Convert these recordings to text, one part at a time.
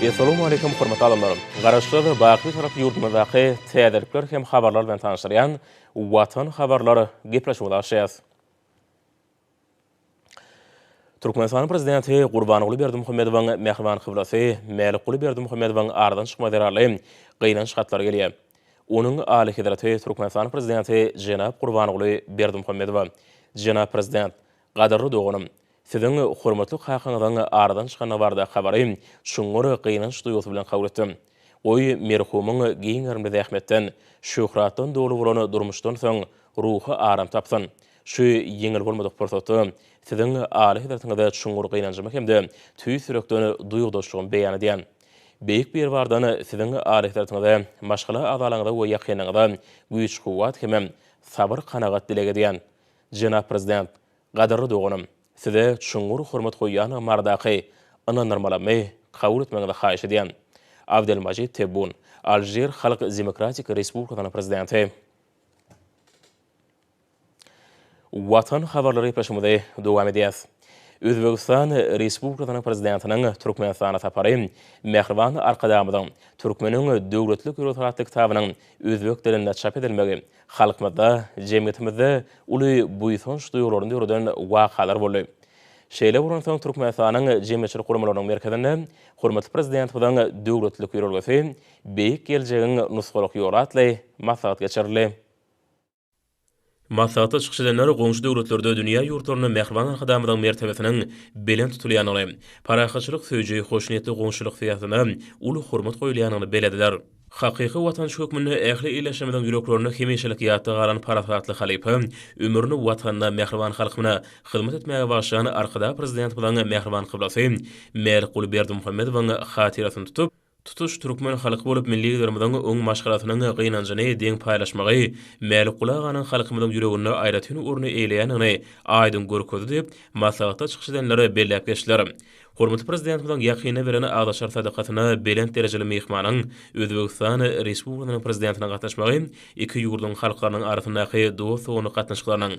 Essalawmaleýkim hormatly adamlar! Garaşsyz, baky Bitarap ýurdumyzdaky täzelikler hem habarlar bilen tanyşdyrýan Watan habarlar gepleşigimizi açýas. Türkmenistanyň Prezidenti Gurbanguly Berdimuhamedowyň mähriban kyblasy Mälikguly Berdimuhamedowyň aradan çykmagy zerarly gynanç hatlary gelýär. Onuň Alyhezreti Türkmenistanyň Prezidenti jenap Gurbanguly Berdimuhamedowa, Jenap Prezident, gadyrly doganym, Siziň hormatly kakaňyzyň aradan çykandygy baradaky habary çuňňur gynanç duýgusy bilen kabul etdim. Goý, merhumyň giň gerimli zähmetden, şöhratdan doly bolan durmuşdan soň ruhy aram tapsyn. Şu ýeňil bolmadyk pursatda Siziň Alyhezretiňize çuňňur gynanjymy hem-de tüýs ýürekden duýgudaşlygymy beýan edýän. Beýik Biribardan Siziň Alyhezretiňize, maşgala agzalaryňyza we ýakynlaryňyza güýç-kuwwat hemem sabyr-kanagat dileg edýän. Jenap Prezident, gadyrly doganym, Size çuňňur hormat goýýandygym baradaky ynandyrmalamy kabul etmegiňizi haýyş edýän. Abdelmajid Tebbun, Alžir Halk Demokratik Respublikasynyň Prezidenti. Watan habarlary gepleşigimizi dowam edýäs. Özbegistan Respublikasynyň Prezidentiniň Türkmenistana sapary mähriban Arkadagymyzyň Türkmeniň döwletlilik ýörelgesi atly kitabynyň özbek dilinde çap edilmegi halkymyzda, jemgyýetimizde uly buýsanç duýgularyny döreden wakalar boldy. Şeýle bolansoň, Türkmenistanyň jemgyýetçilik guramalarynyň merkezinde hormatly Prezidentimiziň Döwletlilik ýörelgesi, beýik geljegiň nusgalyk ýoly atly maslahat geçirildi. Maslahatda çykyş edenler goňşy döwletlerde, dünýä ýurtlarynda mähriban Arkadagymyzyň mertebesiniň belent tutulýandygyny, parahatçylyk söýüji, hoşniýetli goňşuçylyk syýasatyna uly hormat goýulýandygyny bellediler. Hakyky watançy hökmünde ähli ildeşlerimiziň ýüreklerinde hemişelik ýatda galan parasatly halypa, ömrüni Watanyna, mähriban halkyna hyzmat etmäge bagyşlan Arkadag Prezidentimiziň mähriban kyblasy Mälikguly Berdimuhamedowyň hatyrasyny tutup, Tutuş türkmen halky bolup milli Liderimiziň oň maşgalasynyň gynanjyny deň paýlaşmagy Mälikguly aganyň halkymyzyň ýüreginde aýratyn orny eýeleýändigini aýdyň görkezdi diýip, maslahatda çykyş edenler belläp geçdiler. Hormatly Prezidentimiziň ýakynda beren agzaçar sadakasyna belent derejeli myhmanyň, Özbegistan Respublikasynyň Prezidentiniň gatnaşmagy iki ýurduň halklarynyň arasyndaky dost-doganlyk gatnaşyklarynyň,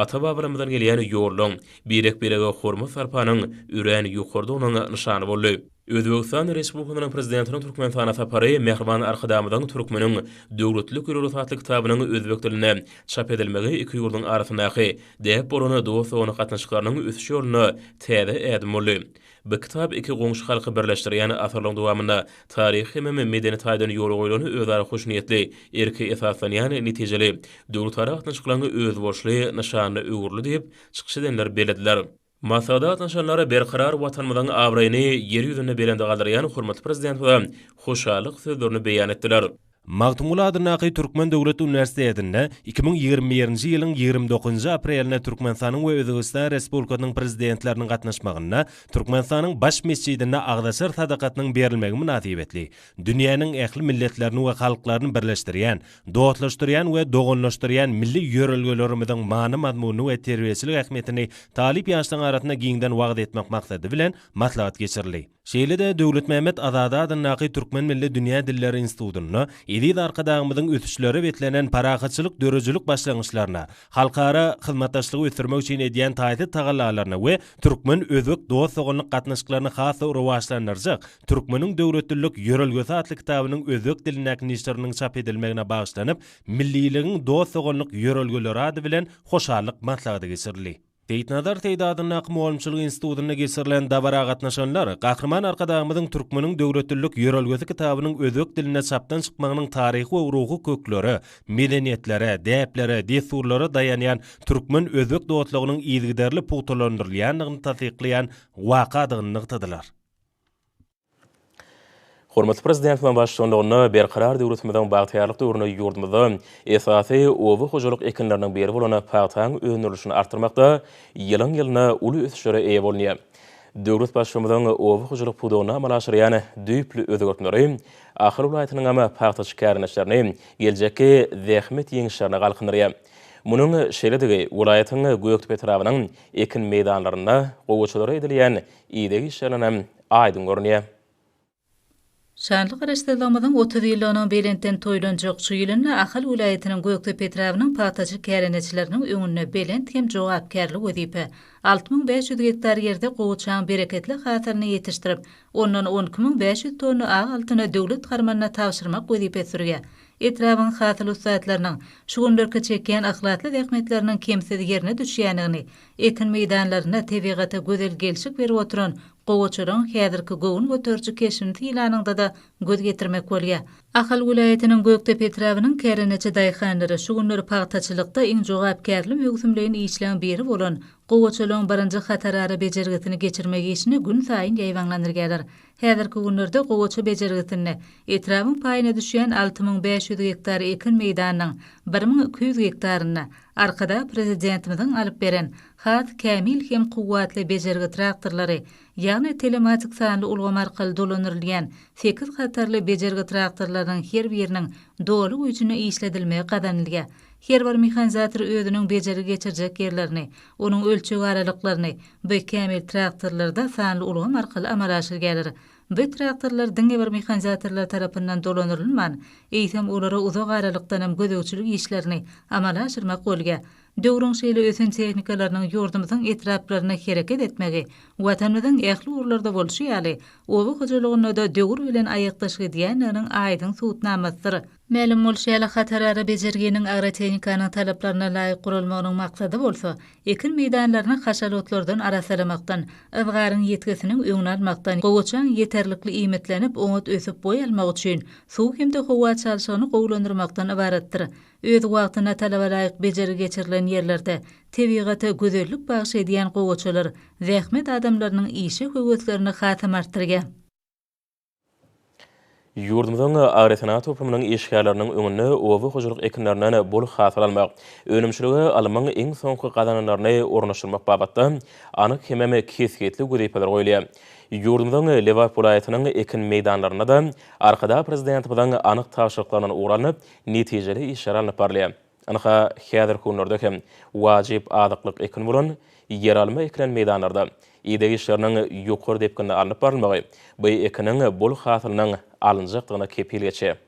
ata-babalarymyzdan gelýän ýollaryň, birek-birege hormat-sarpanyň örän ýokarydygynyň nyşany boldy. Özbegistan Respublikasynyň Prezidentiniň Türkmenistana sapary Mähriban Arkadagymyzyň Türkmeniň döwletlilik ýörelgesi atly kitabynyň özbek dilinde çap edilmegi iki ýurduň arasyndaky däp bolan dost-doganlyk gatnaşyklarynyň ösüş ýolunda täze ädim boldy. Bu kitap iki goňşy halky birleşdirýän asyrlaryň dowamynda taryhy hemem medeni taýdan ýola goýlan özara hoşniýetli erke esaslanýan netijeli döwletara gatnaşyklaryň özboluşly nyşanyna öwrüldi diýip, çykyş edenler bellediler. Maslahata gatnaşanlar berkarar Watanymyzyň abraýyny Ýer ýüzünde belende galdyrýan hormatly Prezidentimize hoşallyk sözlerini beýan etdiler. Magtymguly adyndaky Türkmen döwlet uniwersitetinde 2021-nji ýylyň 29-njy aprelinde Türkmenistanyň we Özbegistan Respublikasynyň Prezidentleriniň gatnaşmagynda Türkmenistanyň Baş metjidinde agzaçar sadakasynyň berilmegi mynasybetli dünýäniň ähli milletlerini we halklaryny birleşdirýän, dostlaşdyrýan we doganlaşdyrýan milli ýörelgelerimiziň many-mazmunyny we terbiýeçilik ähmiýetini talyp ýaşlaryň arasynda giňden wagyz etmek maksady bilen maslahat geçirildi. Şeýle-de Döwletmämmet Azady adyndaky Türkmen milli dünýä dilleri institutynda eziz Arkadagymyzyň ösüşlere beslenen parahatçylyk döredijilik başlangyçlaryna, halkara hyzmatdaşlygy ösdürmek üçin edýän taýsyz tagallalaryna we türkmen-özbek dost-doganlyk gatnaşyklaryny has-da rowaçlandyrjak Türkmeniň döwletlilik ýörelgesi atly kitabynyň özbek dilindäki neşiriniň çap edilmegine bagyşlanyp, Milliligiň dost-doganlyk ýörelgeleri ady bilen hoşallyk maslahaty geçirildi. Seýitnazar Seýdi adyndaky Mugallymçylyk institutynda geçirilen dabara gatnaşanlar Gahryman Arkadagymyzyň Türkmeniň döwletlilik ýörelgesi kitabynyň özbek dilinde çapdan çykmagynyň taryhy we ruhy köklere, medeniýetlere, däplere, dessurlara daýanýan türkmen-özbek dostlugynyň yzygiderli pugtalandyrylýandygyny tassyklaýan wakadygyny nygtadylar. Hormatly Prezidentimiziň baştutanlygynda Berkarar döwletimiziň bagtyýarlyk döwründe ýurdumyzda esasy oba hojalyk ekinleriniň biri bolan pagtaň öndürilişini artdyrmakda ýylyň-ýylyna uly ösüşlere eýe bolunýar. Döwlet Baştutanynyň oba hojalyk pudagynda amala aşyrýan düýpli özgertmeleri Ahal welaýatynyňam pagtaçy kärendeçilerini geljekki zähmet ýeňişlerine galkyndyrýar. Munuň şeýledigi welaýatyň Gökdepe etrabynyň ekin meýdanlarynda gowaçalara edilýän ideg işlerinden hem aýdyň görünýär. Şanly Garaşsyzlygymyzyň 30 ýyllygynyň belentden toýlanjak şu ýylynda Ahal welaýatynyň Gökdepe etrabynyň pagtaçy kärendeçileriniň öňünde belent hem jogapkärli wezipe, 6500 gektar ýerde gowaçaň bereketli hasylyny ýetişdirip, ondan 12 500 tonna ak altyny döwlet harmanyna tabşyrmak wezipesi durýar. Etrabyň hasyl ussatlarynyň şu günlerki çekýän yhlasly zähmetleriniň kemsiz ýerine düşýändigini, ekin meýdanlarynda tebigata gözel gelşik berip oturan gowaçalaryň häzirki göwün göteriji keşbini sylanyňda-da göz ýetirmek bolýar. Ahal welaýatynyň Gökdepe etrabynyň kärendeçi daýhanlary şu günler pagtaçylykda iň jogapkärli möwsümleýin işleň biri bolan gowaçalaryň birinji hatarara bejergisini geçirmek işini günsaýyn ýaýbaňlandyrýarlar. Häzirki günlerde gowaça bejergisinde etrabyň paýyna düşýän 6500 gektar ekin meýdanynyň 1200 gektarynda Arkadag Prezidentimiziň alyp beren has kämil hem kuwwatly bejergi traktorlary, ýagny telematik sanly ulgam arkaly dolandyrylýan sekiz hatarly bejergi traktorlarynyň her biriniň doly güýjünde işledilmegi gazanylýar. Her bir mehanizator özüniň bejergi geçirjek ýerlerini, onuň ölçeg aralyklaryny bu kämil traktorlarda sanly ulgam arkaly amala aşyrýarlar. Bu traktorlar diňe bir mehanizatorlar tarapyndan dolandyrylman, eýsem olara uzak aralykdanam gözegçilik işlerini amala aşyrmak bolýar. Döwrüň şeýle ösen tehnikalarynyň ýurdumyzyň etraplarynda hereket etmegi, Watanymyzyň ähli ugurlarda bolşy ýaly, oba hojalygynda-da döwür bilen aýakdaş gidýändiginiň aýdyň subutnamasydyr. Mälim bolşy ýaly, hatarara bejerginiň agrotehnikanyň talaplaryna laýyk guralmagynyň maksady bolsa, ekin meýdanlaryny haşal otlardan arassalamakdan, yzgaryň ýitgisiniň öňüni almakdan, gowaçaň ýeterlikli iýmitlenip, oňat ösüp boý almagy üçin suw hem-de howa çalşygyny gowulandyrmakdan ybaratdyr. Öz wagtynda talaba laýyk bejergi geçirilen ýerlerde tebigata gözellik bagyş edýän gowaçalar zähmet adamlarynyň işe höweslerini hasam artdyrýar. Ýurdumyzyň agrosenagat toplumynyň işgärleriniň öňünde oba hojalyk ekinlerinden bol hasyl almak, önümçilige ylmyň iň soňky gazananlaryny ornaşdyrmak babatda anyk hemem kesgitli wezipeler goýulýar. Ýurdumyzyň Lebap welaýatynyň ekin meýdanlarynda-da Arkadag Prezidentimiziň anyk tabşyryklaryndan ugur alnyp, netijeli işler alnyp barylýar. Ynha, häzirki günlerde hem wajyp azyklyk ekin bolan ýeralma ekilen meýdanlarda ideg işleriniň ýokary depginde alnyp barylmagy bu ekiniň bol hasylynyň alynjakdygyna kepil geçýär.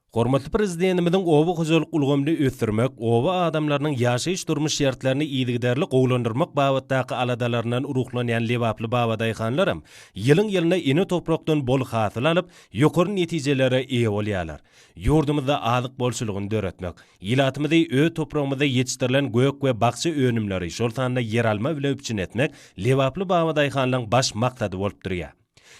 Hormatly Prezidentimiziň oba hojalyk ulgamyny ösdürmek, oba adamlarynyň ýaşaýyş-durmuş şertlerini yzygiderli gowulandyrmak babatdaky aladalaryndan ruhlanýan lebaply babadaýhanlaram ýylyň-ýylyna ene toprakdan bol hasyl alyp, ýokary netijelere eýe bolýarlar. Ýurdumyzda azyk bolçulygyny döretmek, ilatymyzy öz topragymyzda ýetişdirilen gök we bakja önümleri, şol sanda ýeralma bilen üpjün etmek lebaply babadaýhanlaryň baş maksady bolup durýar.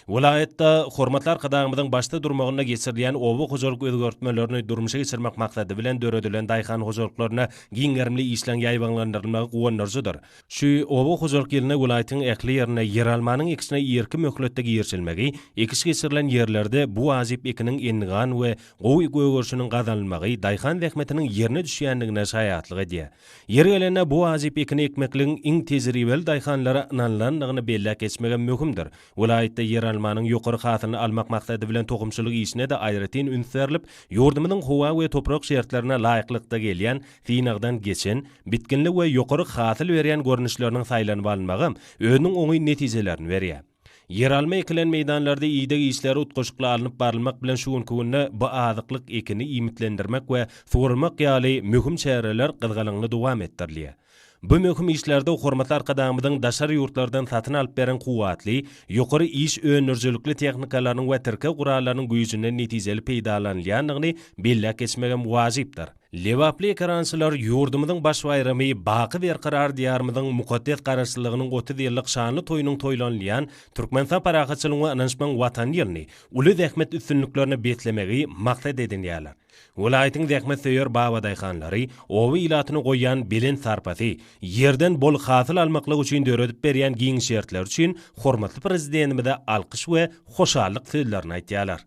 Welaýatda hormatly Arkadagymyzyň başda durmagynda geçirilýän oba hojalyk özgertmelerini durmuşa geçirmek maksady bilen döredilen daýhan hojalyklarynda giň gerimli işleň ýaýbaňlandyrylmagy guwandyryjydyr. Şu oba hojalyk ýylynda welaýatyň ähli ýerinde ýeralmanyň ekişine irki möhletde girişilmegi, ekiş geçirilen ýerlerde bu wajyp ekiniň endigan we gowy gögerişiniň gazanylmagy daýhan zähmetiniň ýerine düşýändigine şaýatlyk edýär. Ýeri gelende, bu wajyp ekini ekmekligiň iň tejribeli daýhanlara ynanylandygyny belläp geçmegem möhümdir. Welaýatda ýeralmanyň ýokary hasylyny almak maksady bilen tohumçylyk işine-de aýratyn üns berlip, ýurdumyzyň howa we toprak şertlerine laýyklykda gelýän, synagdan geçen, bitginli we ýokary hasyl berýän görnüşleriniň saýlanyp alynmagam özüniň oňyn netijelerini berýär. Ýeralma ekilen meýdanlarda ideg işleri utgaşykly alnyp barylmak bilen şu günki günde bu azyklyk ekini iýmitlendirmek we suwarmak ýaly möhüm çäreler gyzgalaňly dowam etdirilýär. Bu möhüm işlerde hormatly Arkadagymyzyň daşary ýurtlardan satyn alyp beren kuwwatly, ýokary iş öndürijilikli tehnikalarynyň we tirkeg gurallarynyň güýjünden netijeli peýdalanylýandygyny belläp geçmegem wajypdyr. Lebaply ekerançylar ýurdumyzyň baş baýramy baky Berkarar Diýarymyzyň mukaddes Garaşsyzlygynyň 30 ýyllyk şanly toýunyň toýlanylýan Türkmenistan parahatçylygyň we ynanyşmagyň Watany ýylyny uly zähmet üstünliklerine beslemegi maksat edinýärler. Welaýatyň zähmetsöýer babadaýhanlary oba ilatyna goýýan belent sarpasy, ýerden bol hasyl almaklyk üçin döredip berýän giň şertleri üçin hormatly Prezidentimize alkyş we hoşallyk sözlerini aýtýarlar.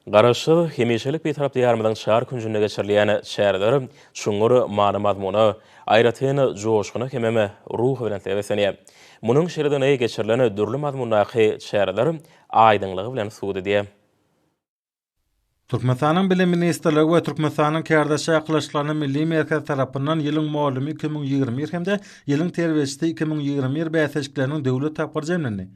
Garaşsyz, hemişelik Bitarap Diýarymyzyň çar künjünde geçirilýän çäreler çuňňur many-mazmuna, aýratyn joşguna hemem ruhubelentlige beslenýär. Munuň şeýledigini geçirilen dürli mazmundaky çäreler aýdyňlygy bilen subut edýär. Türkmenistanyň Bilim ministrligi we Türkmenistanyň Kärdeşler arkalaşyklarynyň Milli merkezi tarapyndan Ýylyň mugallymy 2021 hem-de Ýylyň terbiýeçisi 2021 bäsleşikleriniň döwlet tapgyry jemlendi.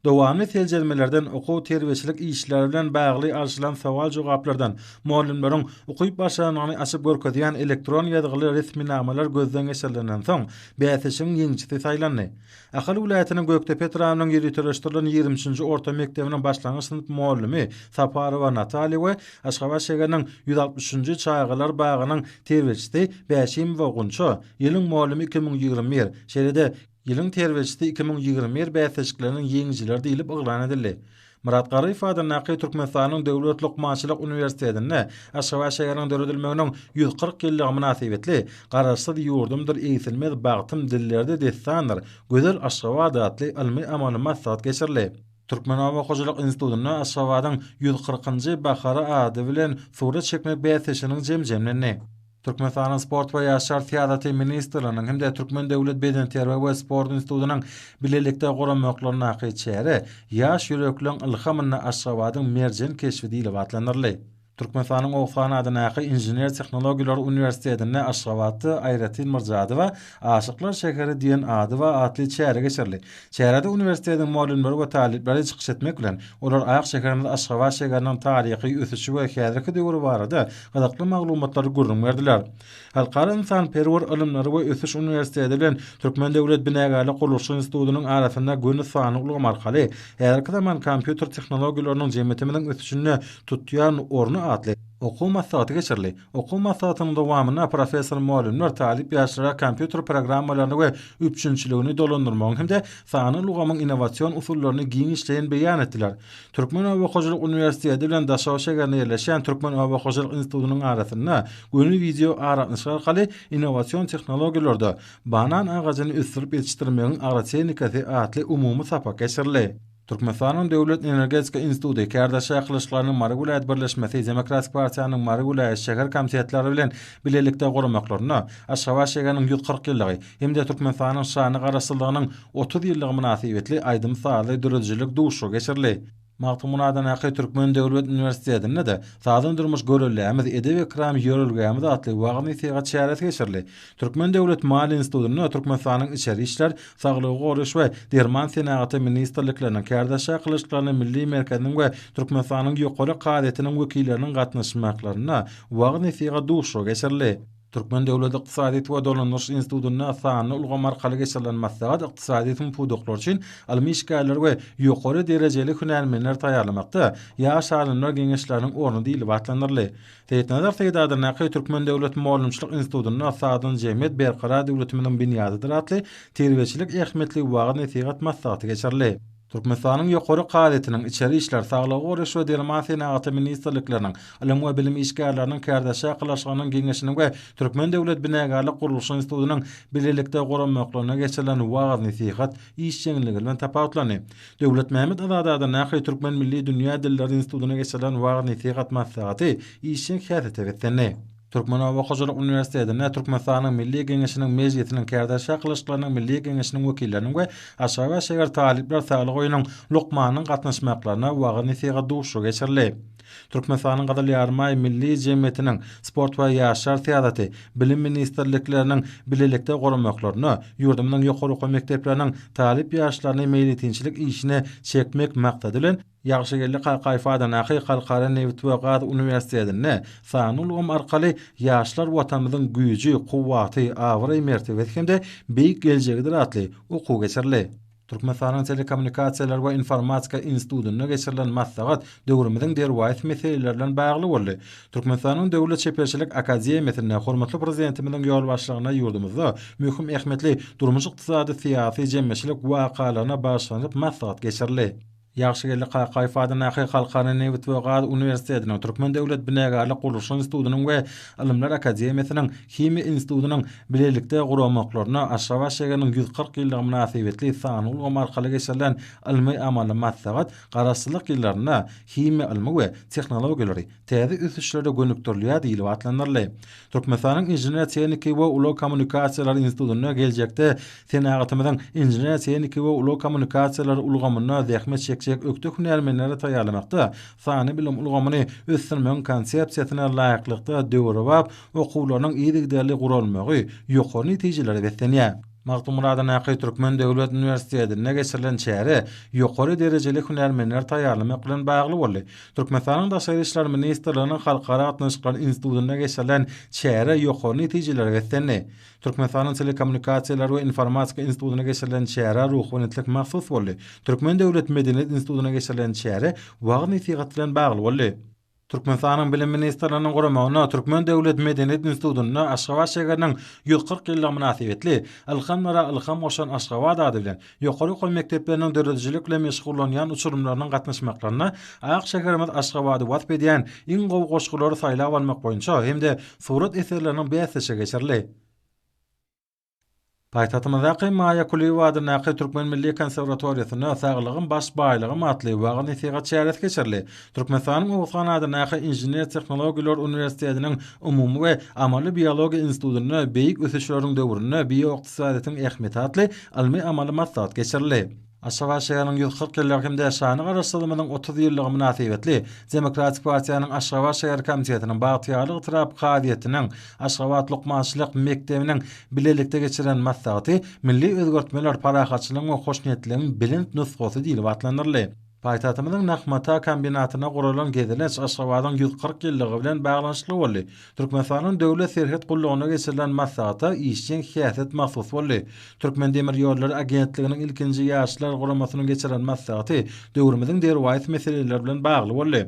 Dowamly seljermelerden, okuw-terbiýeçilik işleri bilen bagly alşylan sowal-jogaplardan, mugallymlaryň ukyp-başarnygyny açyp görkezýän elektron ýazgyly resminamalar gözden geçirilenden soň, bäsleşigiň ýeňijisi saýlandy. Ahal welaýatynyň Gökdepe etrabynyň ýöriteleşdirilen 23-nji orta mekdebiniň başlangyç synp mugallymy Saparowa Natalýa we Aşgabat şägeriniň 163-nji çagalar bagynyň terbiýeçisi Bäşimowa Gunça Ýylyň mugallymy 2021, şeýle-de Ýylyň terbiýeçisi 2021 bäsleşikleriniň ýeňijileri diýlip yglan edildi. Myrat Garryýew adyndaky Türkmenistanyň Döwlet lukmançylyk uniwersitetinde Aşgabat şäheriniň döredilmeginiň 140 ýyllygy mynasybetli Garaşsyz ýurdumdyr egsilmez bagtym dillerde dessandyr, gözel Aşgabat atly ylmy-amaly maslahat geçirildi. Türkmen oba hojalyk institutynda Aşgabadyň 140-njy bahary ady bilen surat çekmek bäsleşiginiň jemi jemlendi. Türkmenistanyň Sport we ýaşlar syýasaty ministrliginiň hem-de Türkmen döwlet bedenterbiýe we sport institutynyň bilelikde guramaklaryndaky çäre Ýaş ýürekleň ylhamynda Aşgabadyň merjen keşbi diýlip atlandyryldy. Türkmenistanyň Oguzhan adyndaky Inžener-tehnologiýalar uniwersitetinde Aşgabatda Aýratyn Myrjadowa Aşyklar şäheri diýen ady bar atly çäre geçirildi. Çärede uniwersitetiň mugallymlary we talyplary çykyş etmek bilen, olar ak şäherimiz Aşgabat şäheriniň taryhy ösüşi we häzirki döwri barada gyzykly maglumatlary gürrüň berdiler. Halkara ynsanperwer ylymlary we ösüş uniwersiteti bilen Türkmen döwlet binagärlik gurluşyk institutynyň arasynda göni sanly ulgam arkaly häzirki zaman kompýuter tehnologiýalarynyň jemgyýetimiziň ösüşinde tutýan orny atly okuw maslahaty geçirildi. Okuw maslahatynyň dowamynda professor-mugallymlar talyp ýaşlara kompýuter programmalaryny we üpjünçiligini dolandyrmagyň hem-de sanly ulgamyň innowasion usullaryny giňişleýin beýan etdiler. Türkmen oba hojalyk uniwersiteti bilen Daşoguz şägerinde ýerleşýän Türkmen oba hojalyk institutynyň arasynda göni wideo aragatnaşyk arkaly Innowasion tehnologiýalarda banan agajyny ösdürip ýetişdirmegiň agrotehnikasy atly umumy sapak geçirildi. Türkmenistanyň Döwlet energetika instituty, Kärdeşler arkalaşyklarynyň Mary welaýat birleşmesi, Demokratik partiýanyň Mary welaýat, şäher komitetleri bilen bilelikde guramaklarynda Aşgabat şäheriniň 140 ýyllygy hem-de Türkmenistanyň şanly Garaşsyzlygynyň 30 ýyllygy mynasybetli aýdym-sazly döredijilik duşuşygy geçirildi. Magtymguly adyndaky Türkmen döwlet uniwersitetinde-de Sagdyn durmuş göreldämiz, edep-ekram ýörelgämiz atly wagyz-nesihat çäresi geçirildi. Türkmen döwlet maliýe institutynda Türkmenistanyň Içeri işler, Saglygy goraýyş we derman senagaty ministrlikleriniň, Kärdeşler arkalaşyklarynyň Milli merkeziniň we Türkmenistanyň Ýokary kazyýetiniň wekilleriniň gatnaşmaklarynda wagyz-nesihat duşuşygy geçirildi. Türkmen döwlet ykdysadyýet we dolandyryş institutynda sanly ulgam arkaly geçirilen maslahat ykdysadyýetiň pudaklary üçin ylmy işgärleri we ýokary derejeli hünärmenleri taýýarlamakda ýaş alymlar geňeşleriniň orny diýlip atlandyryldy. Seýitnazar Seýit adyndaky Türkmen döwlet mugallymçylyk institutynda Sagdyn jemgyýet berkarar döwletimiziň binýadydyr atly terbiýeçilik ähmiýetli wagyz-nesihat maslahaty geçirildi. Türkmenistanyň Ýokary kazyýetiniň, Içeri işler, Saglygy goraýyş we derman senagaty ministrlikleriniň, Ylym we bilim işgärleriniň kärdeşi arkalaşygynyň Geňeşiniň we Türkmen döwlet binagärlik gurluşyk institutynyň bilelikde guramaklarynda geçirilen wagyz-nesihat işjeňligi bilen tapawutlandy. Döwletmämmet Azady adyndaky Türkmen milli dünýä dilleri institutynda geçirilen wagyz-nesihat maslahaty işjeň häsiýete beslendi. Türkmen oba hojalyk uniwersitetinde Türkmenistanyň Milli Geňeşiniň Mejlisiniň Kärdeşler arkalaşyklarynyň Milli Geňeşiniň wekilleriniň we Aşgabat şäher talyplar saglyk öýüniň lukmanynyň gatnaşmaklarynda wagyz-nesihat duşuşygy geçirildi. Türkmenistanyň Gyzyl Ýarymaý Milli jemgyýetiniň, Sport we ýaşlar syýasaty, Bilim ministrlikleriniň bilelikde guramaklarynda ýurdumyzyň ýokary okuw mekdepleriniň talyp ýaşlaryny meýletinçilik işine çekmek maksady bilen, Ýagşygeldi Kakaýew adyndaky Halkara nebit we gaz uniwersitetinde sanly ulgam arkaly Ýaşlar Watanymyzyň güýji, kuwwaty, abraý-mertebesi hem-de beýik geljegidir atly okuw geçirildi. Türkmenistanyň Telekommunikasiýalar we informatika institutynda geçirilen maslahat döwrümiziň derwaýys meseleleri bilen bagly boldy. Türkmenistanyň Döwlet çeperçilik akademiýasynda hormatly Prezidentimiziň ýolbaşçylygynda ýurdumyzda möhüm ähmiýetli durmuş-ykdysady, syýasy, jemgyýetçilik wakalaryna bagyşlanyp maslahat geçirildi. Ýagşygeldi Kakaýew adyndaky Halkara nebit we gaz uniwersitetiniň, Türkmen döwlet binagärlik gurluşyk institutynyň we Ylymlar akademiýasynyň Himiýa institutynyň bilelikde guramaklarynda Aşgabat şäheriniň 140 ýyllygy mynasybetli sanly ulgam arkaly geçirilen ylmy-amaly maslahat Garaşsyzlyk ýyllarynda himiýa ylmy we tehnologiýalary täze ösüşlere gönükdirilýär diýlip atlandyryldy. Türkmenistanyň Inžener-tehniki we ulag kommunikasiýalary institutynda geljekde senagatymyzyň inžener-tehniki we ulag kommunikasiýalary ulgamynda zähmet çekjek ökde hünärmenleri taýýarlamakda sanly bilim ulgamyny ösdürmegiň konsepsiýasyna laýyklykda döwrebap okuwlarynyň yzygiderli guralmagy ýokary netijelere beslenýär. Magtymguly adyndaky Türkmen döwlet uniwersitetinde geçirilen çäre ýokary derejeli hünärmenleri taýýarlamak bilen bagly boldy. Türkmenistanyň Daşary işler ministrliginiň Halkara gatnaşyklary institutynda geçirilen çäre ýokary netijelere beslendi. Türkmenistanyň Telekommunikasiýalar we informatika institutynda geçirilen çärä ruhubelentlik mahsus boldy. Türkmen döwlet medeniýet institutynda geçirilen çäre wagyz-nesihat bilen bagly boldy. Türkmenistanyň Bilim ministrliginiň guramagynda Türkmen döwlet medeniýet institutynda Aşgabat şägeriniň 140 ýyllygy mynasybetli Ylhamlara ylham goşan Aşgabat ady bilen ýokary okuw mekdepleriniň döredijilik bilen meşgullanýan uçurymlarynyň gatnaşmaklarynda ak şäherimiz Aşgabady wasp edýän iň gowy goşgulary saýlap almak boýunça hem-de surat eserleriniň bäsleşigi geçirildi. Paýtagtymyzdaky Maýa Kulyýewa adyndaky Türkmen milli konserwatoriýasynda Saglygym baş baýlygym atly wagyz-nesihat çäresi geçirildi. Türkmenistanyň Oguzhan adyndaky Inžener-tehnologiýalar uniwersitetiniň Umumy we amaly biologiýa institutynda Beýik ösüşleriň döwründe bioykdysadyýetiň ähmiýeti atly ylmy-amaly maslahat geçirildi. Aşgabat şäheriniň 140 ýyllygy hem-de şanly Garaşsyzlygymyzyň 30 ýyllygy mynasybetli Demokratik partiýanyň Aşgabat şäher komitetiniň, Bagtyýarlyk etrap kazyýetiniň, Aşgabat lukmançylyk mekdebiniň bilelikde geçiren maslahaty Milli özgertmeler parahatçylygyň we hoşniýetliligiň belent nusgasy diýlip atlandyryldy. Paýtagtymyzyň nah mata kombinatyna guralan gezelenç Aşgabadyň 140 ýyllygy bilen baglanyşykly boldy. Türkmenistanyň Döwlet serhet gullugynda geçirilen maslahata işjeň häsiýet mahsus boldy. Türkmendemirýollary agentliginiň ilkinji ýaşlar guramasynyň geçiren maslahaty döwrümiziň derwaýys meseleleri bilen bagly boldy.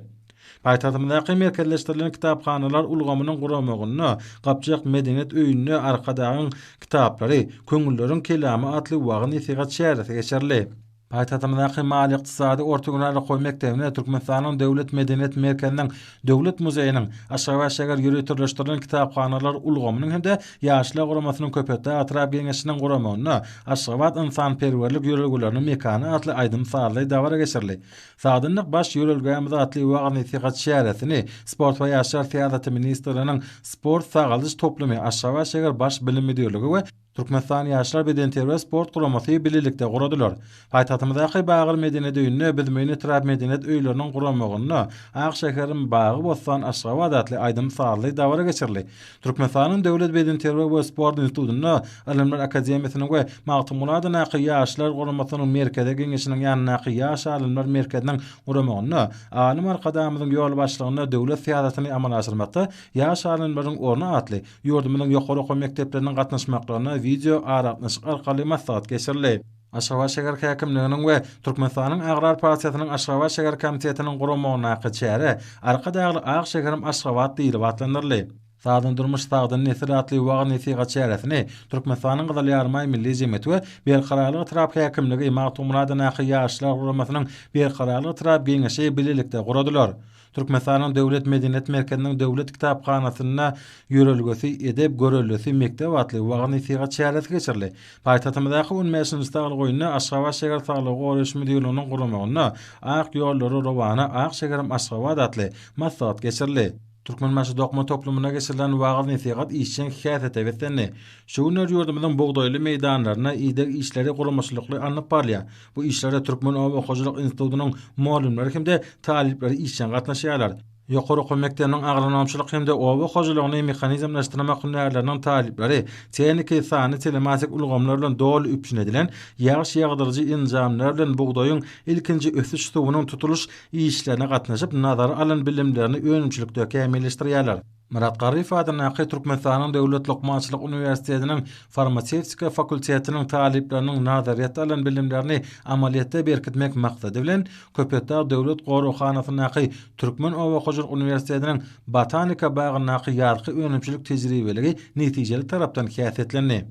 Paýtagtymyzdaky merkezleşdirilen kitaphanalar ulgamynyň guramagynda Gypjak medeniýet öýünde Arkadagyň kitaplary, köňülleriň kelamy atly wagyz-nesihat çäresi geçirildi. Paýtagtymyzdaky Maliýe-ykdysady orta hünär okuw mekdebinde Türkmenistanyň Döwlet medeniýet merkeziniň Döwlet muzeýiniň, Aşgabat şäher ýöriteleşdirilen kitaphanalar ulgamynyň hem-de Ýaşlar guramasynyň Köpetdag etrap Geňeşiniň guramagynda Aşgabat ynsanperwerlik ýörelgeleriniň mekany atly aýdym-sazly dabara geçirildi. Sagdynlyk baş ýörelgämiz atly wagyz-nesihat çäresini Sport we ýaşlar syýasaty ministrliginiň Sport-sagaldyş toplumy, Aşgabat şäher Baş bilim müdirligi we Türkmenistan Ýaşlar bedenterbiýe-sport guramasy bilelikde guradylar. Paýtagtymyzdaky Bagyr medeniýet öýünde Büzmeýin etrap medeniýet öýleriniň guramagynda Ak şäherim bagy-bossan Aşgabat atly aýdym-sazly dabara geçirildi. Türkmenistanyň Döwlet bedenterbiýe we sport institutynda Ylymlar akademiýasynyň we Magtymguly adyndaky Ýaşlar guramasynyň Merkezi Geňeşiniň ýanyndaky Ýaş alymlar merkeziniň guramagynda Alym Arkadagymyzyň ýolbaşçylygynda döwlet syýasatyny amala aşyrmakda ýaş alymlaryň orny atly Ýurdumyzyň ýokary okuw mekdepleriniň gatnaşmaklarynda wideo aragatnaşyk arkaly maslahat geçirildi. Aşgabat şäher häkimliginiň we Türkmenistanyň Agrar partiýasynyň Aşgabat şäher komitetiniň guramagyndaky çäre Arkadagly ak şäherim Aşgabat diýlip atlandyryldy. Sagdyn durmuş, sagdyn nesil atly wagyz-nesihat çäresini Türkmenistanyň Gyzyl Ýarymaý Milli jemgyýeti we Berkararlyk etrap häkimligi, Magtymguly adyndaky Ýaşlar guramasynyň Berkararlyk etrap Geňeşi bilelikde guradylar. Türkmenistanyň Döwlet medeniýet merkeziniň Döwlet kitaphanasynda Ýörelgesi, edep, göreldesi, mekdep atly wagyz-nesihat çäresi geçirildi. Paýtagtymyzdaky on bäşinji saglyk öýünde Aşgabat şäher saglygy goraýyş müdirliginiň guramagynda Ak ýollara rowana, ak şäherim Aşgabat atly maslahat geçirildi. Türkmenbaşy dokma toplumynda geçirilen wagyz-nesihat işjeň häsiýete beslendi. Şu günler ýurdumyzyň bugdaýly meýdanlarynda ideg işleri guramaçylykly alnyp barylýar. Bu işlere Türkmen oba hojalyk institutynyň mugallymlary hem-de talyplary işjeň gatnaşýarlar. Ýokary okuw mekdebiniň agronomçylyk hem-de oba hojalygyny mehanizmleşdirmek hünärleriniň talyplary tehniki sanly telematik ulgamlar bilen doly üpjün edilen ýagyş ýagdyryjy enjamlar bilen bugdaýyň ilkinji ösüş suwunyň tutulyş işlerine gatnaşyp, nazary alan bilimlerini önümçilikde kämilleşdirýärler. Myrat Garryýew adyndaky Türkmenistanyň Döwlet lukmançylyk uniwersitetiniň farmasewtika fakultetiniň talyplarynyň nazaryýetde alan bilimlerini amalyýetde berkitmek maksady bilen, Köpetdag döwlet goraghanasyndaky Türkmen oba hojalyk uniwersitetiniň Botanika bagyndaky ýazky önümçilik tejribeligi netijeli tarapdan häsiýetlendi.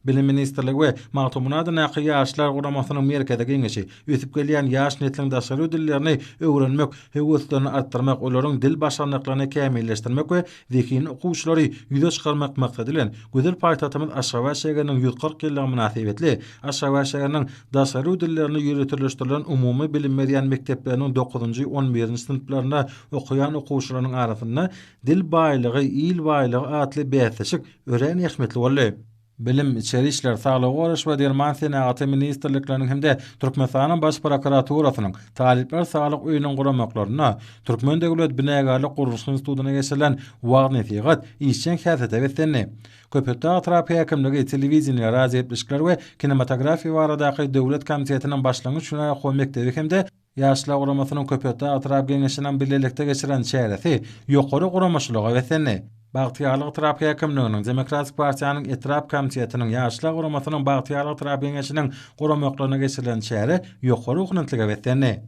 Bilim ministrligi we Magtymguly adyndaky Ýaşlar guramasynyň Merkezi Geňeşi ösüp gelýän ýaş nesliň daşary ýurt dillerini öwrenmek höweslerini artdyrmak, olaryň dil başarnyklaryny kämilleşdirmek we zehinli okuwçylary ýüze çykarmak maksady bilen, gözel paýtagtymyz Aşgabat şägeriniň 140 ýyllygy mynasybetli Aşgabat şägeriniň daşary ýurt dillerini ýöriteleşdirilen umumy bilim berýän mekdepleriniň dokuzynjy, on birinji synplarynda okaýan okuwçylarynyň arasynda Dil baýlygy, il baýlygy atly bäsleşik örän ähmiýetli boldy. Bilim, Içeri işler, Saglygy goraýyş we derman senagaty ministrlikleriniň hem-de Türkmenistanyň Baş prokuraturasynyň Talyplar saglyk öýüniň guramaklarynda Türkmen döwlet binagärlik-gurluşyk institutynda geçirilen wagyz-nesihat işjeň häsiýete beslendi. Köpetdag etrap häkimligi, Telewideniýe, radiogepleşikler we kinematografiýa baradaky döwlet komitetiniň başlangyç hünär okuw mekdebi hem-de Ýaşlar guramasynyň Köpetdag etrap Geňeşiniň bilelikde geçiren çäresi ýokary guramaçylyga beslendi. Bagtyýarlyk etrap häkimliginiň, Demokratik partiýanyň etrap komitetiniň, Ýaşlar guramasynyň Bagtyýarlyk etrap Geňeşiniň guramaklarynda geçirilen çäre ýokary ruhubelentlige beslendi.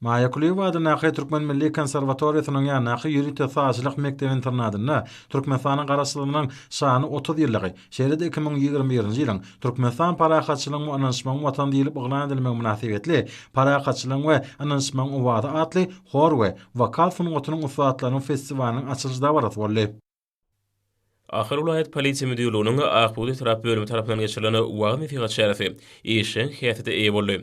Maýa Kulyýewa adyndaky Türkmen milli konserwatoriýasynyň ýanyndaky ýörite sazçylyk mekdep-internadynda Türkmenistanyň Garaşsyzlygynyň şanly 30 ýyllygy, şeýle-de 2021-nji ýylyň Türkmenistan parahatçylygyň we ynanyşmagyň Watany diýlip yglan edilmegi mynasybetli Parahatçylygyň we ynanyşmagyň owazy atly hor we wokal sungatynyň ussatlarynyň festiwalynyň açylyş dabarasy boldy. Ahal welaýat polisiýa müdirliginiň Ak bugdaý etrap bölümi tarapyndan geçirilen wagyz-nesihat çäresi işjeň häsiýete eýe boldy.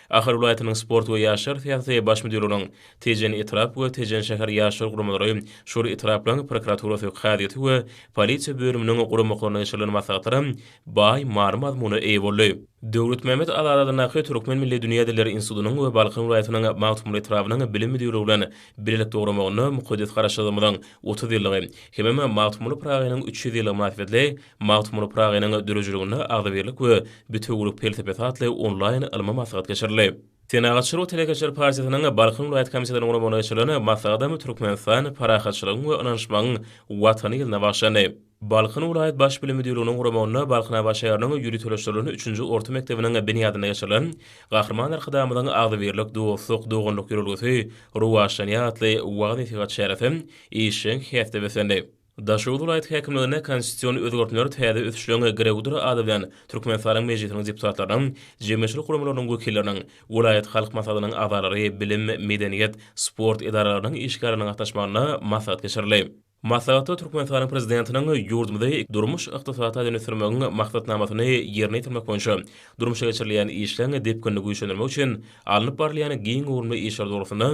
Ahal welaýatynyň Sport we ýaşlar syýasaty baş müdirliginiň Tejen etrap we Tejen şäher ýaşlar guramalary, şol etraplaryň prokuraturasy, kazyýeti we polisiýa bölüminiň guramaklarynda geçirilen maslahatlar baý many-mazmuna eýe boldy. Döwletmämmet Azady adyndaky Türkmen milli dünýä dilleri institutynyň we Balkan welaýatynyň Magtymguly etrabynyň bilim müdirligi bilen bilelikde guramagynda mukaddes Garaşsyzlygymyzyň 30 ýyllygy hemem Magtymguly Pyragynyň 300 ýyllygy mynasybetli Magtymguly Pyragynyň döredijiliginde agzybirlik we bitewülik pelsepesi atly onlaýn ylmy maslahat geçirildi. Senagatçylar we telekeçiler partiýasynyň Balkan welaýat komitetiniň guramagynda geçirilen maslahatam Türkmenistan parahatçylygyň we ynanyşmagyň Watany ýylyna bagyşlandy. Balkan welaýat Baş bilim müdirliginiň guramagynda Balkanabat şäheriniň ýöriteleşdirilen üçünji orta mekdebiniň binýadynda geçirilen Gahryman Arkadagymyzyň Agzybirlik, dostluk, doganlyk ýörelgesi rowaçlanýar atly wagyz-nesihat çäresi işjeň häsiýete beslendi. Daşoguz welaýat häkimliginde Konstitusion özgertmeler täze ösüşleň girewidir ady bilen Türkmenistanyň Mejlisiniň deputatlarynyň, jemgyýetçilik guramalarynyň wekilleriniň, welaýat Halk Maslahatynyň agzalary, bilim, medeniýet, sport edaralarynyň işgärleriniň gatnaşmagynda maslahat geçirildi. Maslahatda Türkmenistanyň Prezidentiniň ýurdumyzy durmuş-ykdysady taýdan ösdürmegiň maksatnamasyny ýerine ýetirmek boýunça durmuşa geçirilýän işleň depginini güýçlendirmek üçin alnyp barylýan giň göwrümli işler dogrusynda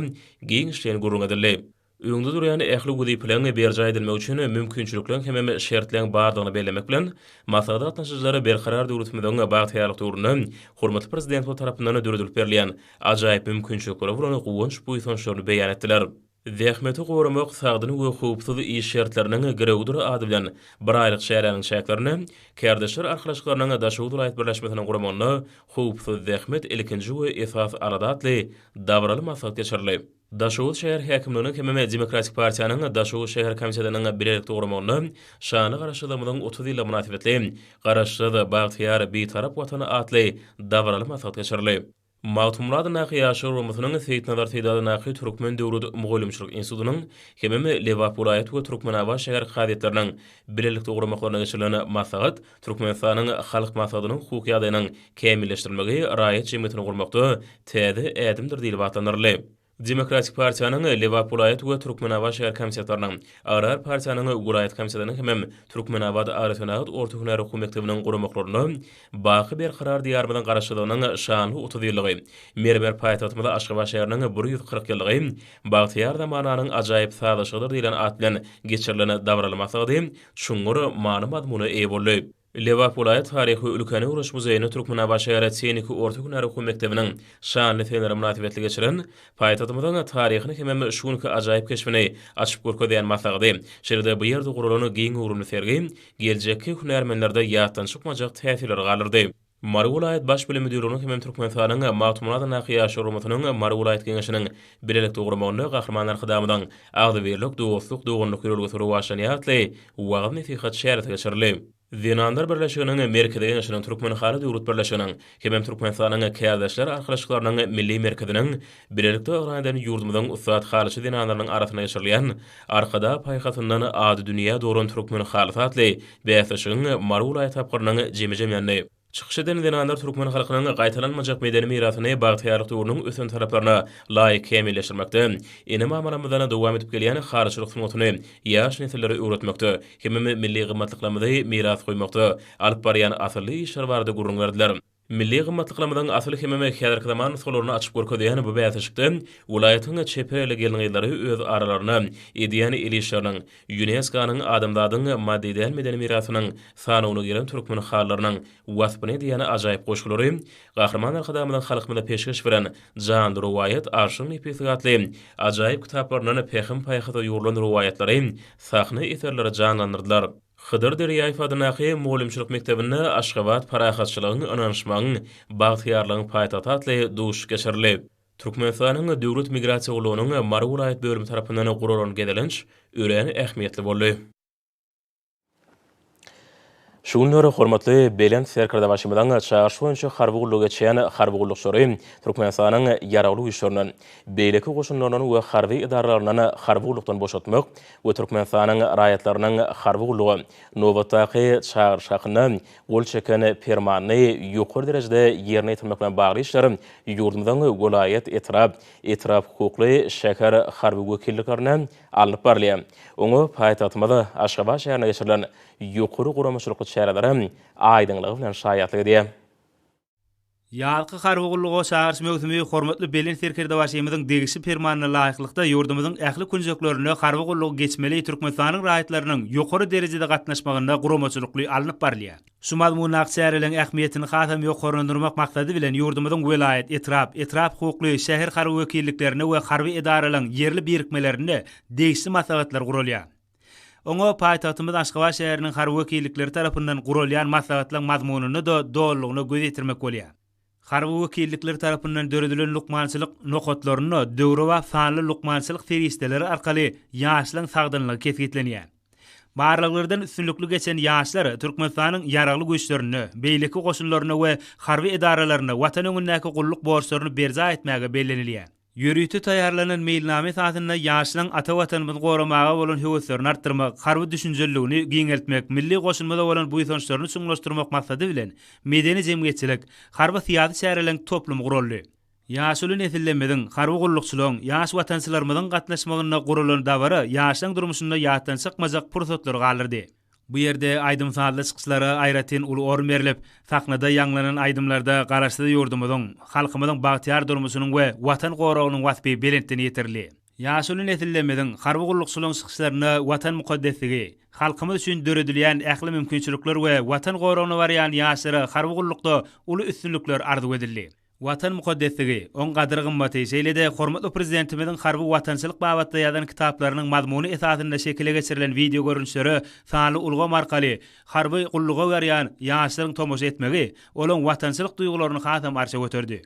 giňişleýin gürrüň edildi. Öňde durýan ähli wezipeleriň berjaý edilmegi üçin mümkinçilikleriň hemem şertleň bardygyny bellemek bilen, maslahata gatnaşyjylar Berkarar döwletimiziň bagtyýarlyk döwründe hormatly Prezidentimiz tarapyndan döredilip berilýän ajaýyp mümkinçiliklere bolan guwanç-buýsançlaryny beýan etdiler. Zähmeti goramak, sagdyn we howpsuz iş şertleriniň girewidir ady bilen bir aýlyk çäräniň çäklerinde Kärdeşler arkalaşyklarynyň Daşoguz welaýat birleşmesiniň guramagynda Howpsuz zähmet ilkinji we esasy alada atly dabaraly maslahat geçirildi. Daşoguz şäher häkimliginiň hemem Demokratik partiýanyň Daşoguz şäher komitetiniň bilelikde guramagynda Şanly Garaşsyzlygymyzyň 30 ýyllygy mynasybetli Garaşsyz, bagtyýar, Bitarap Watan atly dabaraly maslahat geçirildi. Magtymguly adyndaky Ýaşlar guramasynyň Seýitnazar Seýdi adyndaky Türkmen döwlet mugallymçylyk institutynyň hemem Lebap welaýat we Türkmenabat şäher kazyýetleriniň bilelikde guramaklarynda geçirilen maslahat Türkmenistanyň Halk Maslahatynyň hukuk ýagdaýynyň kämilleşdirilmegi raýat jemgyýetini gurmakda täze ädimdir diýlip atlandyryldy. Demokratik partiýanyň Lebap welaýat we Türkmenabat şäher komitetleriniň, Agrar partiýanyň welaýat komitetiniň hemem Türkmenabat agrosenagat orta hünär okuw mekdebiniň guramaklarynda Baky Berkarar Diýarymyzyň Garaşsyzlygynyň şanly 30 ýyllygy, mermer paýtagtymyz Aşgabat şäheriniň 140 ýyllygy bagtyýar zamananyň ajaýyp sazlaşygydyr diýlen at bilen geçirilen dabaraly maslahady çuňňur many-mazmuna eýe boldy. Lebap welaýat taryhy we ülkäni öwreniş muzeýinde Türkmenabat şäher tehniki orta hünär okuw mekdebiniň şanly seneleri mynasybetli geçiren paýtagtymyzyň taryhyny hemem şu günki ajaýyp keşbini açyp görkezýän maslahady, şeýle-de bu ýerde guralan giň göwrümli sergi geljekki hünärmenlerde ýatdan çykmajak täsirleri galdyrdy. Mary welaýat Baş bilim müdirliginiň hemem Türkmenistanyň Magtymguly adyndaky Ýaşlar guramasynyň Mary welaýat Geňeşiniň bilelikde guramagynda Gahryman Arkadagymyzyň Agzybirlik, dostluk, doganlyk ýörelgesi rowaçlanýar atly wagyz-nesihat çäresi geçirildi. Zenanlar birleşiginiň Merkezi Geňeşiniň, Türkmenhaly döwlet birleşiginiň hemem Türkmenistanyň Kärdeşler arkalaşyklarynyň Milli merkeziniň bilelikde yglan eden ýurdumyzyň ussat halyçy zenanlarynyň arasynda geçirilýän Arkadag paýhasyndan ady dünýä dolan türkmen halysy atly bäsleşigiň Mary welaýat tapgyrynyň jemi jemlendi. Çykyş eden zenanlar türkmen halkynyň gaýtalanmajak medeni mirasyny bagtyýarlyk döwrüniň ösen talaplaryna laýyk kämilleşdirmekde, ene-mamalarymyzdan dowam edip gelýän halyçylyk sungatyny ýaş nesillere öwretmekde hemem milli gymmatlyklarymyzy miras goýmakda alyp barýan asylly işleri barada gürrüň berdiler. Milli gymmatlyklarymyzyň asyl hemem häzirki zaman nusgalaryny açyp görkezýän bu bäsleşikde welaýatyň çeper elli gelin-gyzlary öz aralarynda edýän el işleriniň, ÝUNESKO-nyň Adamzadyň maddy däl medeni mirasynyň sanawyna giren türkmen halylarynyň waspyny edýän ajaýyp goşgulary, Gahryman Arkadagymyzyň halkymyza peşgeş beren Janly rowaýat, Arşyň nepisligi atly ajaýyp kitaplaryndan pähim-paýhasa ýugrulan rowaýatlary sahna eserleri janlandyrdylar. Hydyr Derýaýew adyndaky mugallymçylyk mekdebinde Aşgabat parahatçylygyň, ynanyşmagyň, bagtyýarlygyň paýtagty atly duşuşyk geçirildi. Türkmenistanyň Döwlet migrasiýa gullugynyň Mary welaýat bölümi tarapyndan guralan gezelenç örän ähmiýetli boldy. Şu günler hormatly Belent Serkerdebaşymyzyň çagyryşy boýunça harby gullugy geçýän harby gullukçylary Türkmenistanyň Ýaragly Güýçlerinden, beýleki goşunlaryndan we harby edaralaryndan harby gullukdan boşatmak we Türkmenistanyň raýatlarynyň harby gulluga nobatdaky çagyryş hakynda gol çeken Permanyny ýokary derejede ýerine ýetirmek bilen bagly işler ýurdumyzyň welaýat, etrap, etrap hukukly, şäher harby wekilliklerinde alnyp barylýar. Oňa paýtagtymyz Aşgabat şäherinde geçirilen ýokary guramaçylykly çäreler aýdyňlygy bilen şaýatlyk edýär. Ýazky harby gulluga çagyryş möwsümi hormatly Belent Serkerdebaşymyzyň degişli Permanyna laýyklykda ýurdumyzyň ähli künjeklerinde harby gullugy geçmeli Türkmenistanyň raýatlarynyň ýokary derejede gatnaşmagynda guramaçylykly alnyp barylýar. Şu mazmundaky çäreleriň ähmiýetini hasam ýokarlandyrmak maksady bilen ýurdumyzyň welaýat, etrap, etrap hukukly, şäher harby wekilliklerinde we harby edaralaryň ýerli birikmelerinde degişli maslahatlar guralýar. Oňa paýtagtymyz Aşgabat şäheriniň harby wekillikleri tarapyndan guralýan maslahatlaryň mazmunyna-da dolulygyna göz ýetirmek bolýar. Harby wekillikler tarapyndan döredilen lukmançylyk nokatlarynda döwrebap sanly lukmançylyk serişdeleri arkaly ýaşlaryň sagdynlygy kesgitlenýär. Barlaglardan üstünlikli geçen ýaşlar Türkmenistanyň Ýaragly Güýçlerinde, beýleki goşunlarynda we harby edaralarynda Watan öňündäki gulluk borçlaryny berjaý etmäge bellenilýär. Ýörite taýýarlanan meýilnama esasynda ýaşlaryň ata Watanymyzy goramaga bolan höweslerini artdyrmak, harby düşünjeliligini giňeltmek, milli goşunymyza bolan buýsançlaryny çuňlaşdyrmak maksady bilen, medeni-jemgyýetçilik, harby-syýasy çäreleriň toplumy guraldy. Ýaşuly nesillerimiziň, harby gullukçylaryň, ýaş watançylarymyzyň gatnaşmagynda guralan dabara ýaşlaryň durmuşynda ýatdan çykmajak pursatlary galdyrdy. Bu ýerde aýdym-sazly çykyşlara aýratyn uly orun berlip, sahnada ýaňlanan aýdymlarda Garaşsyz ýurdumyzyň, halkymyzyň bagtyýar durmuşynyň we Watan goragynyň waspy belentden ýetirildi. Ýaşuly nesillerimiziň, harby gullukçylaryň çykyşlarynda Watan mukaddesligi, halkymyz üçin döredilýän ähli mümkinçilikler we Watan goragyna barýan ýaşlara harby gullukda uly üstünlikler arzuw edildi. Watan mukaddesligi, oň gadyr-gymmaty, şeýle-de hormatly Prezidentimiziň harby-watançylyk babatda ýazan kitaplarynyň mazmuny esasynda şekile geçirilen wideogörnüşlere sanly ulgam arkaly harby gulluga barýan ýaşlaryň tomaşa etmegi olaň watançylyk duýgularyny hasam arşa göterdi.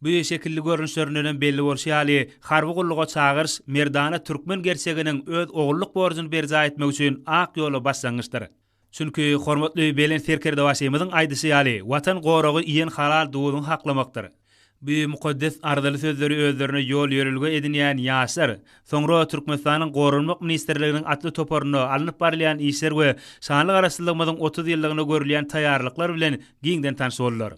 Bu şekilli görnüşlerindenem belli bolşy ýaly, harby gulluga çagyryş merdana türkmen gerçeginiň öz ogullyk borjuny berjaý etmek üçin ak ýola başlangyçdyr. Çünki hormatly Belent Serkerdebaşymyzyň aýdyşy ýaly, Watan goragy iýen halal duzuňy haklamakdyr. Bu mukaddes arzyly sözleri özlerine ýol-ýörelge edinýän ýaşlar, soňra Türkmenistanyň Goranmak ministrliginiň atly toparynda alnyp barylýan işler we şanly Garaşsyzlygymyzyň 30 ýyllygyna görülýän taýýarlyklar bilen giňden tanyş boldular.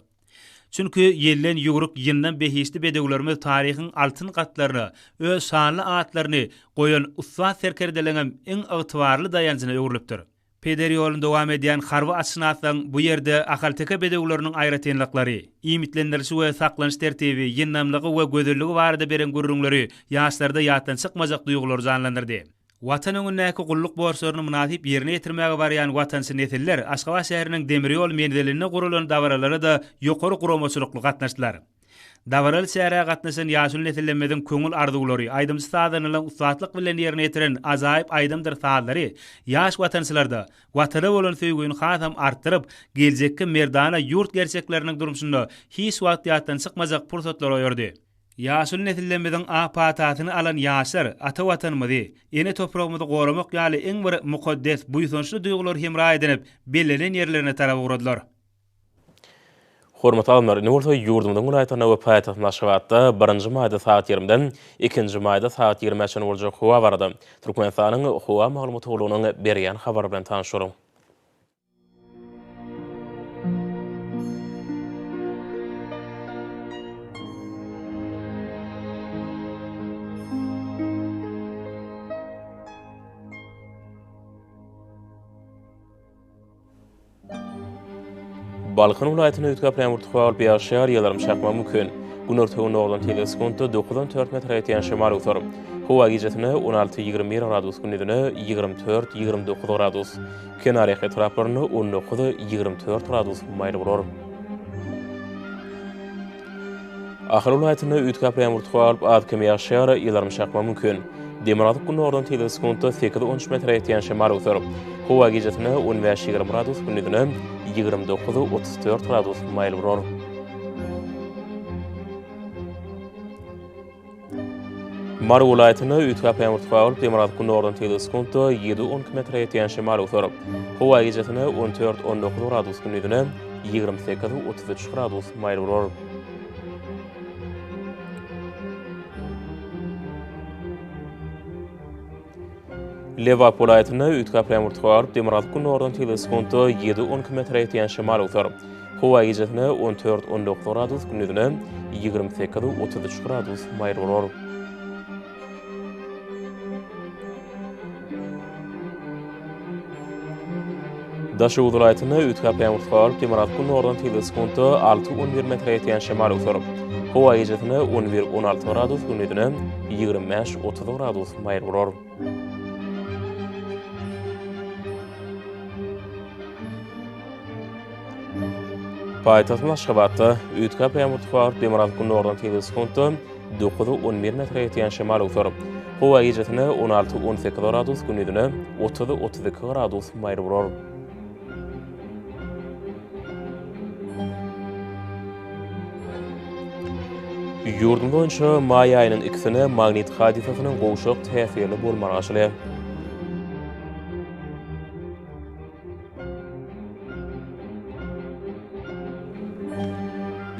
Çünki ýelden ýüwrük ýyndam behişdi bedewlerimiz taryhyň altyn gatlaryna öz şanly atlaryny goýan ussat serkerdeleňem iň ygtybarly daýanjyna öwrülipdir. Peder ýoluny dowam edýän harby atşynaslaryň bu ýerde ahalteke bedewleriniň aýratynlyklary, iýmitlendirişi we saklanyş tertibi, ýyndamlygy we gözelligi barada beren gürrüňleri ýaşlarda ýatdan çykmajak duýgulary janlandyrdy. Watan öňündäki gulluk borçlaryny mynasyp ýerine ýetirmäge barýan watançy nesiller Aşgabat şäheriniň demir ýol menzilinde guralan dabaralara-da ýokary guramaçylykly gatnaşdylar. Dabaraly çärä gatnaşan ýaşuly nesillerimiziň köňül arzuwlary, aýdymçy-sazandalaryň ussatlyk bilen ýerine ýetiren ajaýyp aýdymdyr sazlary ýaş watançylarda Watana bolan söýgüni hasam artdyryp, geljekki merdana ýurt gerçekleriniň durmuşynda hiç wagt ýatdan çykmajak pursatlary oýardy. Ýaşuly nesillerimiziň ak patasyny alan ýaşlar ata Watanymyzy, ene topragymyzy goramak ýaly iň bir mukaddes, buýsançly duýgulary hemra edinip, bellenen ýerlerine tarap ugradylar. Hormatly alymlar, indi bolsa ýurdumyzyň welaýatlarynda we paýtagtymyz Aşgabatda birinji maýda sagat ýigrimiden ikinji maýda sagat ýigrimä çenli boljak howa barada Türkmenistanyň Howa maglumat gullugynyň berýän habary bilen tanyş boluň. Balkan welaýatynda üýtgäp ýagmyr tutup ýagyşýar, ýyldyrym çakmagy mümkin. Günorta-gündogardan tizligi sekuntda dokuzdan dört metre ýetýän şemal öwser. Howa gijesine 16, 21 gradus, gündizine 24, 29 gradus. Kenarýaka etraplarynda 19, 24 gradus maýyl bolar. Ahal welaýatynda üýtgäp ýagmyr tutup, az-kem ýagyşýar, ýyldyrym çakmagy mümkin. Demirgazyk-gündogardan tizligi sekuntda sekiz-on üç metre ýetýän şemal öwser. Howa gijesine on bäş-ýigrimi gradus, gündizine 29-34 gradus maýyl bolar. Mary welaýatynda üýtgäp ýagmyr tutup, demirgazyk-gündogardan tizligi sekuntda ýedi-on iki metre ýetýän şemal öwser. Howa gijesine on dört-on dokuz gradus, gündizine 28-33 gradus maýyl bolar. Lebap welaýatynda üýtgäp ýagmyr tutup, demirgazyk-gündogardan tizligi sekuntda ýedi-on iki metre ýetýän şemal öwser. Howa gijesine on dört-on dokuz gradus, gündizine 28-33 gradus maýyl bolar. Daşoguz welaýatynda üýtgäp ýagmyr tutup, demirgazyk-gündogardan tizligi sekuntda alty-on bir metre ýetýän şemal öwser. Howa gijesine on bir-on alty gradus, gündizine 25-30 gradus maýyl bolar. Paýtagtymyz Aşgabatda üýtgäp ýagmyr tutup, demirgazyk-gündogardan tizligi sekuntda 9-11 metre ýetýän şemal öwser. Howa gijesine 16-18 gradus, gündizine 30-32 gradus maýyl bolar. Ýurdumyz boýunça maý aýynyň ikisine magnit hadysasynyň gowşak täsirli bolmagy garaşylýar.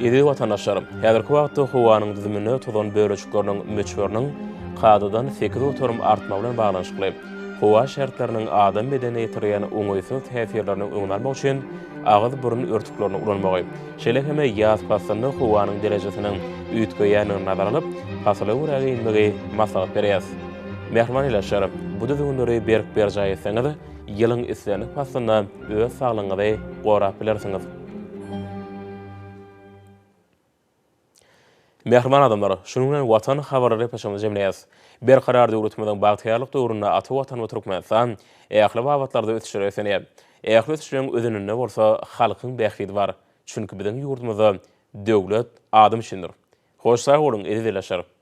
Eziz watandaşlar, häzirki wagtda howanyň düzüminde tozan bölejikleriniň möçberiniň kadadan 8% artmagy bilen baglanyşykly howa şertleriniň adam bedenine ýetirýän oňaýsyz täsirleriniň öňüni almak üçin agyz-burun örtüklerini ulanmagy, şeýle hem ýaz paslynda howanyň derejesiniň üýtgeýändigini nazara alyp, pasyla görä geýinmegi maslahat berýäris. Mähriban ildeşler, bu düzgünleri berk berjaý etseňiz, Ýylyň islendik paslynda öz saglygyňyzy gorap bilersiňiz. Mähriban adamlar, şunuň bilen Watan habarlary gepleşigimizi jemleýäris. Berkarar döwletimiziň bagtyýarlyk döwründe ata Watanymyz Türkmenistan ähli babatlarda ösüşlere beslenýär. Ähli ösüşleriň özeninde bolsa halkyň bähbidi bar. Çünki biziň ýurdumyzda döwlet adam üçindir. Hoş sag boluň, eziz ildeşler!